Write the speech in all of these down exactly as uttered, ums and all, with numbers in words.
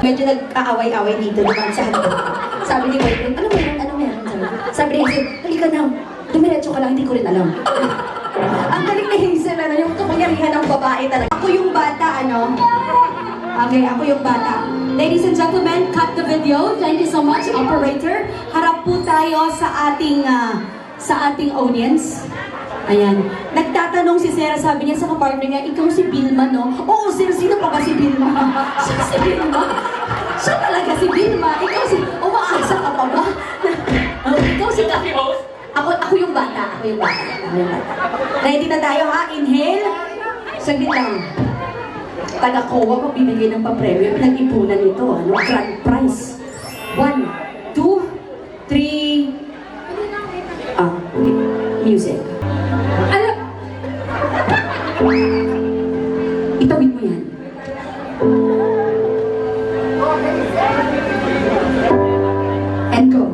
Medyo nag-aaway-away dito, dumaan sa hagdan. Sabi ni boyfriend, "Ano meron? Ano meron?" Sabi, sabi ni Hazel, "Halika na. Dumiretso ka lang, hindi ko rin alam." Ang galing ni Hazel, ano, yung kapangyarihan ng babae talaga. Ako yung bata, ano? Okay, ako yung bata. Ladies and gentlemen, cut the video. Thank you so much, operator. Harap po tayo sa ating, ah, sa ating audience. Ayan. Nagtatanong si Sarah, sabi niya sa kapartner niya, "Ikaw si Vilma, no?" "Oo, sir. Sino pa ba si Vilma?" "Siya si Vilma? Siya talaga si Vilma. Ikaw si, umaasa ka pa ba?" "Oh, ikaw si ka-" Ako, ako yung bata. Ako yung bata. Ako yung bata. Ready na tayo, ha? Inhale. Saglit lang. Taga-COA, magbibigay ng papremyo. Pinag-ipunan nito, ano? Grand prize. One, two, three, ah, okay. Music. Ala! Itawid mo yan. And go.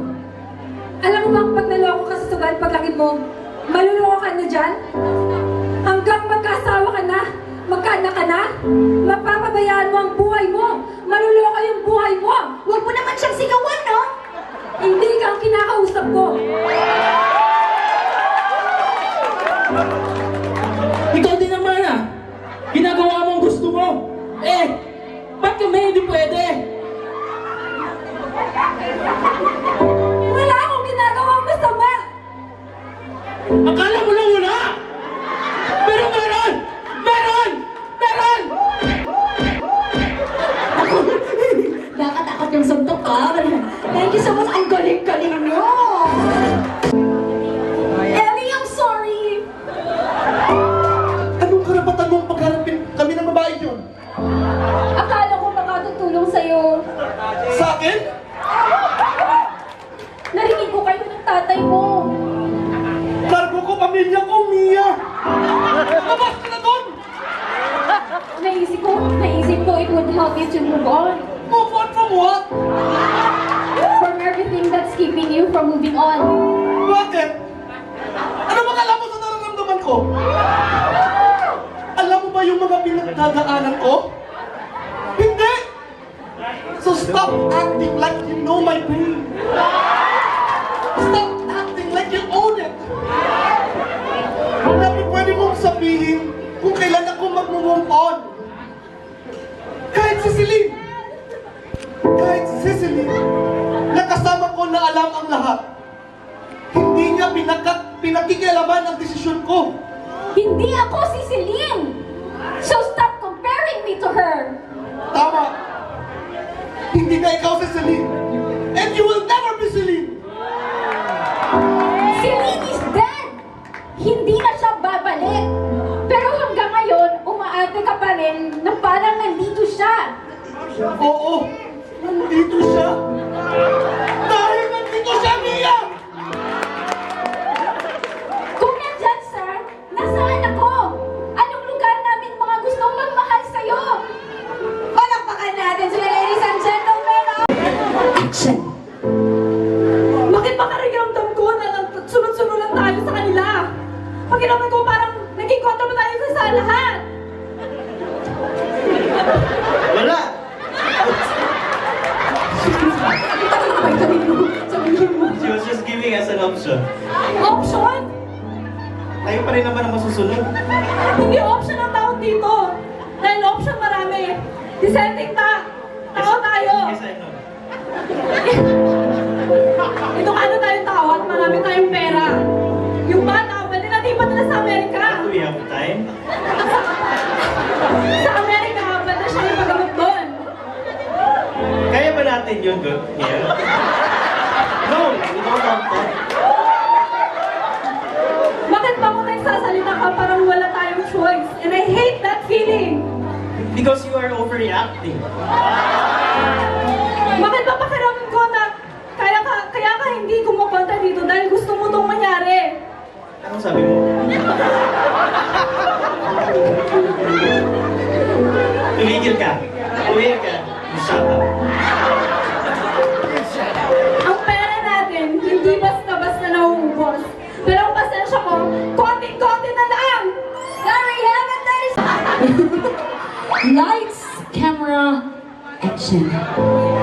Alam mo bang pag naloko ka sa sugal paglaki mo, maluloko ka na dyan? Hanggang magkaasawa ka na, magkaanak ka na, mapapabayaan mo ang buhay mo, maluloko yung buhay mo. Huwag mo naman siyang sigawan, no? Hindi ka ang kinakausap ko. Ikaw din naman, ah. Ginagawa mo ang gusto mo. Eh, ba't kami hindi pwede? Wala akong ginagawang masama. Akala mo lang wala. Pero meron! Meron! Meron! Nakatakot yung suntok ko, ah. Thank you so much. Ang galing-galing nyo. Ellie, I'm sorry. Anong karapatan mong pagharapin kami ng babae yun? Akala ko makatutulong sa'yo. Sa akin? Narinig ko kayo ng tatay mo. Kargo ko, pamilya ko, Mia. Lumabas ka na doon! Naisip ko, naisip ko it would help you to move on. Move on from what? From everything that's keeping you from moving on. Bakit? Ano bang alam mo sa nararamdaman ko? Alam mo ba yung mga pinagdadaanan ko? Hindi! So stop acting like you know my pain. Stop acting like you own it. Dati pwede mong sabihin kung kailan ako mag-move on. Kahit si Celine. Kahit si Celine. Nakasama ko na alam ang lahat. Hindi niya pinaka-, pinakikialaman ang desisyon ko. Hindi ako si Celine! So stop comparing me to her! Tama. Hindi na ikaw si Celine. And you will never be Celine. Celine is dead! Hindi na siya babalik! Pero hanggang ngayon, umaarte ka pa rin na parang nandito siya! Oo, nandito siya. Dahil nandito siya, Mia! Kung nandyan siya, nasaan ako? Anong lugar namin mga gustong magmahal sa'yo? Palakpakan natin sila, ladies and gentlemen. Action! Bakit pakiramdam ko na nagsunod-sunod lang tayo sa kanila? Pakiramdam ko parang naging kontra tayo sa, sa lahat. Wala! Sabihin mo, sabihin mo. She was just giving us an option. Option? Tayo pa rin naman ang masusunod. Hindi option ang tawag dito. Dahil option marami. Dissenting ta. Tao tayo. Yes, I know. Ito ano tayong tao at marami tayong pera. Yung bata, pwede natin ipadala sa Amerika. Do we have time? Sa Amerika, pwede siya ipagamot doon. Kaya ba natin yun, girl? Yeah. No, we don't want that. Bakit ba ako nagsasalita ka parang wala tayong choice? And I hate that feeling. Because you are overreacting. Bakit ba pakiramdam ko na kaya ka, kaya ka hindi kumukontra dito dahil gusto mo itong mangyari? Anong sabi mo? Tumigil ka. Tumigil ka. Shut up. Ang pera natin, hindi basta-basta nauubos. Pero ang pasensya ko, konting-konti na lang! Sorry, haven't done it! Lights, camera, Action.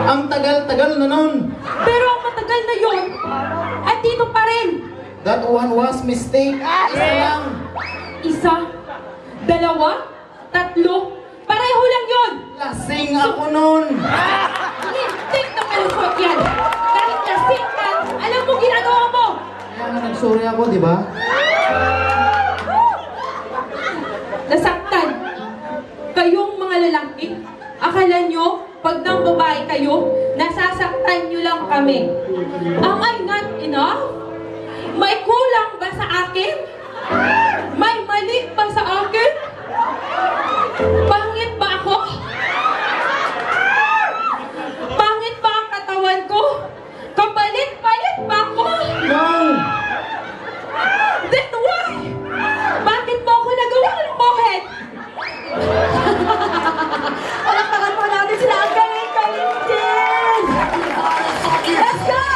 Ang tagal-tagal na nun. Pero ang matagal na yun, andito pa rin. That one was mistake. Isa lang. Isa, dalawa, tatlo. Pareho lang yun. Lasing ako nun. Lintik na palusot yan. Kahit lasing ka, alam mo ginagawa mo. Kaya nga nag-sorry ako, di ba? Nasaktan. Kayong mga lalaki, akala nyo, pag nang babae kayo, nasasaktan nyo lang kami. Am I not enough? May kulang ba sa akin? May mali ba sa akin? Pangit ba ako? Pangit ba ang katawan ko? Kapalit-palit ba ako? Wow! Then why? Bakit mo ako nagawang lokohin? Palakpakan po natin sila. Ang galing, galing din! Let's go!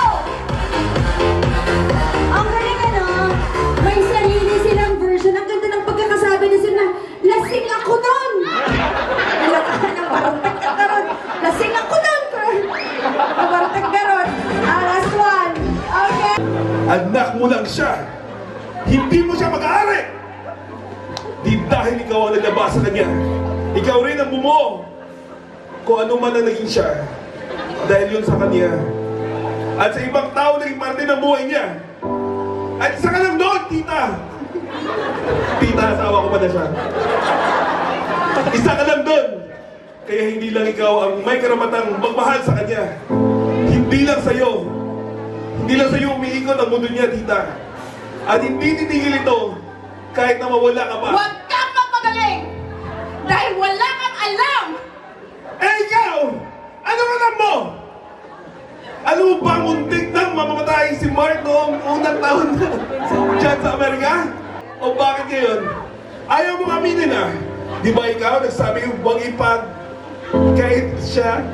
Ang galing, ano? May sarili silang version. Ang ganda ng pagkakasabi ni Sir na, "Lasing ako nun!" Wala ka na, bartek ka ron. "Lasing ako nun!" Bartek ka ron. Ah, last one. Okay. Anak mo lang siya. Hindi mo siya pag-aari. Di dahil ikaw ang naglaba sa kanya. Ikaw rin ang bumuo kung ano man ang naging siya. Dahil yun sa kanya. At sa ibang tao, naging parte ng buhay niya. At isa ka lang doon, tita. Tita, asawa ko pala siya. Isa ka lang doon. Kaya hindi lang ikaw ang may karamatang magmahal sa kanya. Hindi lang sa'yo. Hindi lang sa'yo umiikot ang mundo niya, tita. At hindi titigil ito kahit na mawala ka pa. Huwag kang magpagaling! Dahil wala kang alam! Eh, ikaw! Anong alam mo? Alam mo ba, muntik nang mamamatay si Mark noong unang taon na dyan sa Amerika? O bakit ngayon? Ayaw mo aminin, ah. Di ba ikaw nagsabi, "Huwag ipag-, kahit siya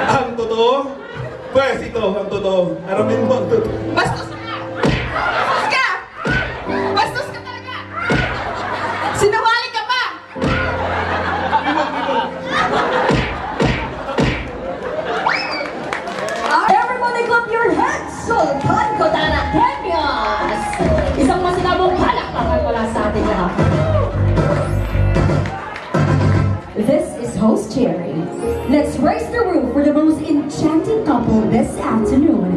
ang totoo"? Pwes, ito ang totoo. Aramin mo ang totoo. Bastos ka! Bastos ka! Bastos ka talaga! Sinungaling ka pa! Everybody clap your hands! Sultan Kotana Tenyas! Isang masinabong palakpakan mula sa ating lahat. This is host Cherry. Let's raise the roof for the most enchanting couple this afternoon.